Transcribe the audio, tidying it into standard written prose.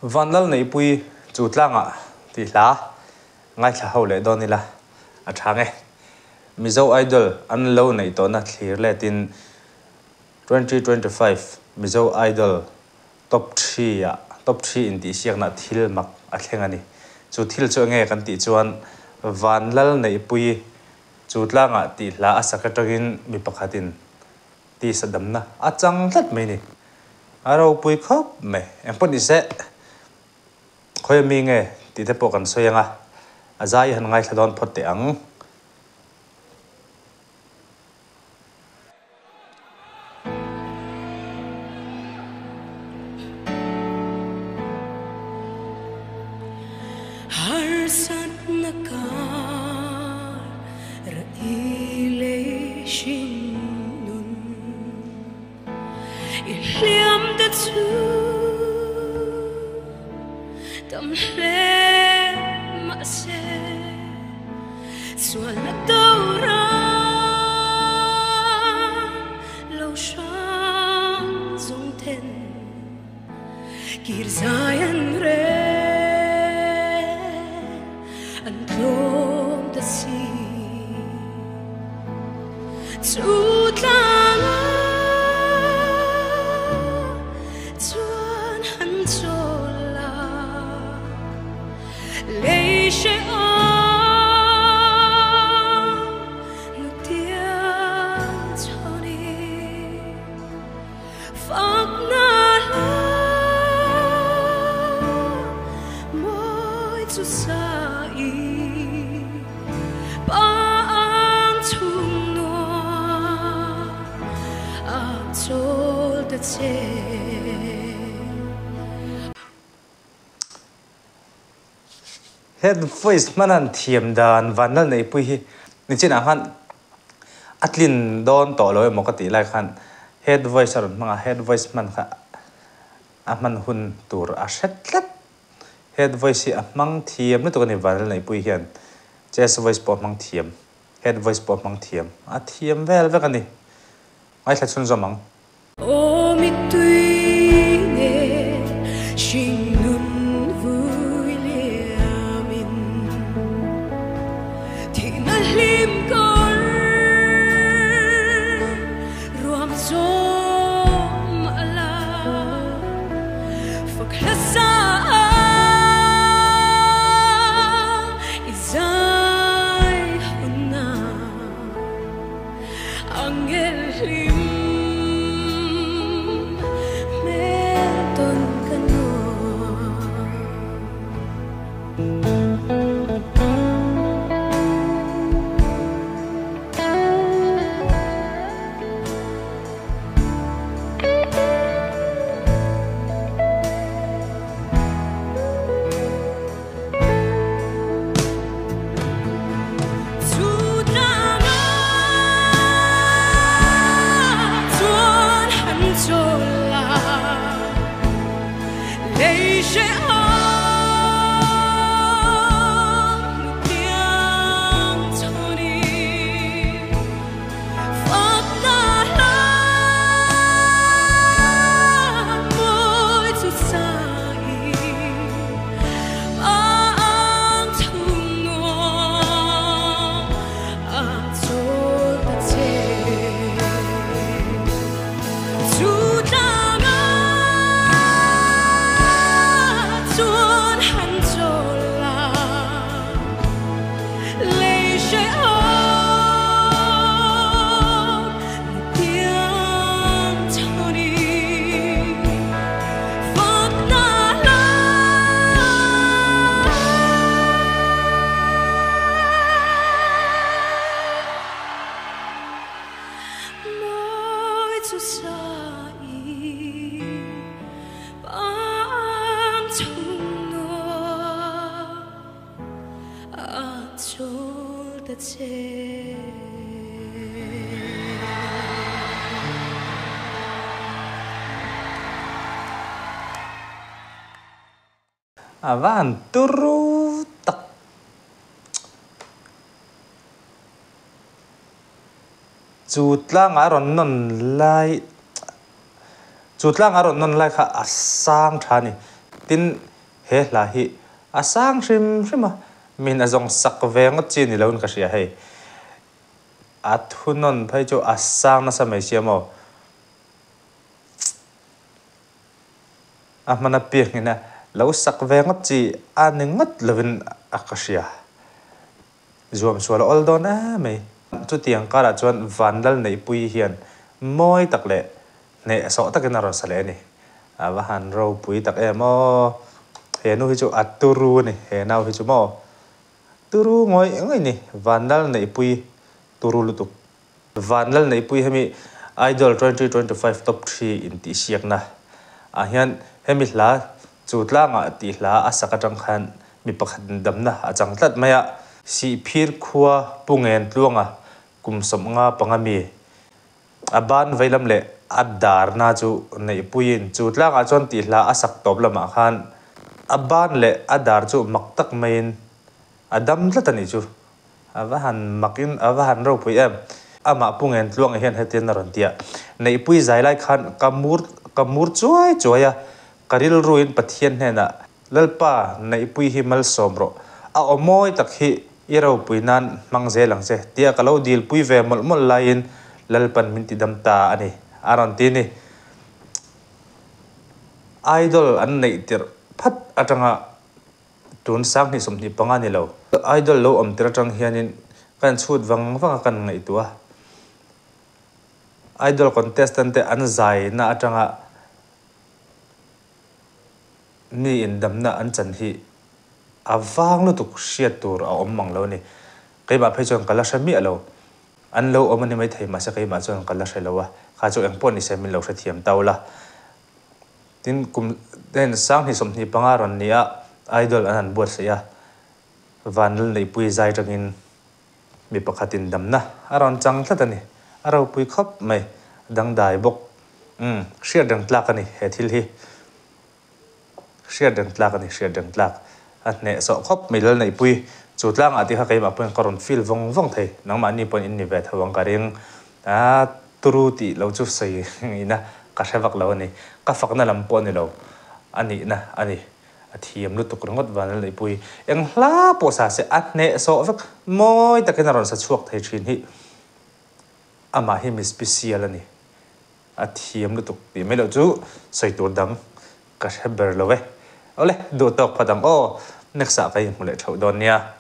Vanlalneihpui chu tlangah tih hla ngaithla ho leh dawn ila a tha nge. Mizo Idol an lo neih tawhna thlir letin 2025 Mizo Idol Top Three-ah Top Three intihsiakna thil mak a thleng a ni. Chu thil chu enge kan tih chuan Vanlalneihpui chu tlangah tih hla a sak atangin mi pakhatin tisa damna a chang tlat mai ni. A ropui khawp mai. Engpawh ni se, khawi ami nge tih te pawh kan sawi ang a, a zai han ngaithla dawn phawt teh ang. Harsatna kar i lei hring nun i hliam te chu tam hle mahse sualna do ram lo hrang zawng then Kir zai an rel an tlawm ta si. Chu tlangah chuan han chawl a, lei hrehawm hnutiang chhawnin. Fakna hla mawi chu sa i pa ang chhung nuam a chawl ta che. Head voice hman an thiam dan vanlal neihpui hi nichinah khan a tlin dawn tawh lo emaw ka tih lai khan head voice a rawn hmang a, head voice hman kha a hman hun tur a hre tlat. Head voice hi a hmang thiam lutuk a ni vanlal neihpui hian chest voice pawh a hmang thiam, head voice pawh a hmang thiam, a thiam vel vek a ni. Ngaithla chhunzawm ang. Aw mittui nen hringnun vui liamin thihna hlim kawr ruam zawm a la fak hla sa a i zai hunna. Angel hlim hmel tawn ka nuam. Chu tlangah chuan han chawl a, lei hrehawm hnutiang chhawnin fakna hla mawi chu sain A va han turu tak. Chu tlangah a rawn nawn lai chu tlangah a rawn nawn lai kha a sang tha a ni. Tin, he hla hi a sang hrim hrim a, min a zawng sak ve ngawt chi ni loin ka hria hei. A thunawn phei chu a sang nasa mai sia maw? A hman apiangin a lo sak ve ngawt chi a ni ngawt lovin a ka hria. Zuam sual a awl dawn em mai. Chutiang karah chuan Vanlal Neihpuii hian mawi tak leh hnehsawh takin a rawn sa leh a ni. A va han ropui tak em aw. He nu hi chu a turu a ni, he nau hi chu maw. Turu ngawih ngawih ni, Vanlal Neihpuii turu lutuk. Vanlal Neihpuii hemi Idol 2025 Top 3 intihsiakna ah hian hemi hla chu tlangah tih hla a sak atang khan mi pakhat damna a chang tlat mai a. Sihphir khua Pu Ngen Tluanga kum 55 mi a ban veilam leh a darna chu Neihpuiin chu tlangah chuan tih hla a sak tawp lamah khan a ban leh a dar chu mak tak maiin a dam tlat a nih chu. A va han mak in a va han ropui em. Amah Pu Ngen Tluanga hian hetian a rawn ti a, Neihpui zai lai khan ka mur ka mur chuai chuai a, ka rilruin Pathian hnenah, Lalpa, Neihpui hi malsawm rawh, a aw mawi tak hi i ropui nan hmang zel ang che, tia ka lo dilpui ve mawlh mawlh laiin Lalpan min tidam ta a ni, a rawn ti ni. Idol an neih tirh phat atanga Tun 2025 ni lo. Idol lo awm tir atang hianin ka inchhut vang vang a kan ngaihtuah a. Idol contestant te an zaina atanga mi indamna an chan hi a vang lutuk hriat tur a awm mang lo a ni. Keimah phei chuan ka la hre miah lo. An lo awm a ni maithei mahse keimah chuan ka la hre lo a. Kha chu engpawh nise min lo hrethiam tau la. Tin, kum ten 2025 rawn ni a, Idol an han buatsaih a, Vanlal Neihpui zai tangin mi pakhatin damna a rawn chang tlat a ni. A ropui khawp mai, a dangdai bawk. Umm, hriat reng tlak a ni he thil hi. Hriat reng tlak a ni, hriat reng tlak. A hnehsawh khawp mai Lal Neihpui. Chu tlangah tih kha keimah pawhin ka rawn feel vawng vawng thei. Nangmahni pawhin in ni ve tho ang ka ring. A turu tih lo chu sawi ina ka hre vak lo a ni. Ka fakna lam pawh a ni lo. A nihna a ni. A thiam lutuk ringawt Vanlal Neihpui. Eng hla pawh sa se a hnehsawh vek mawi takin a rawn sa chhuak thei thin hi amah hi mi special a ni. A thiam lutuk tih mai loh chu sawi tur dang ka hre ber lo e. Awle, duhtawk phawt ang aw. Next ah ka inhmu leh theuh dawn nia.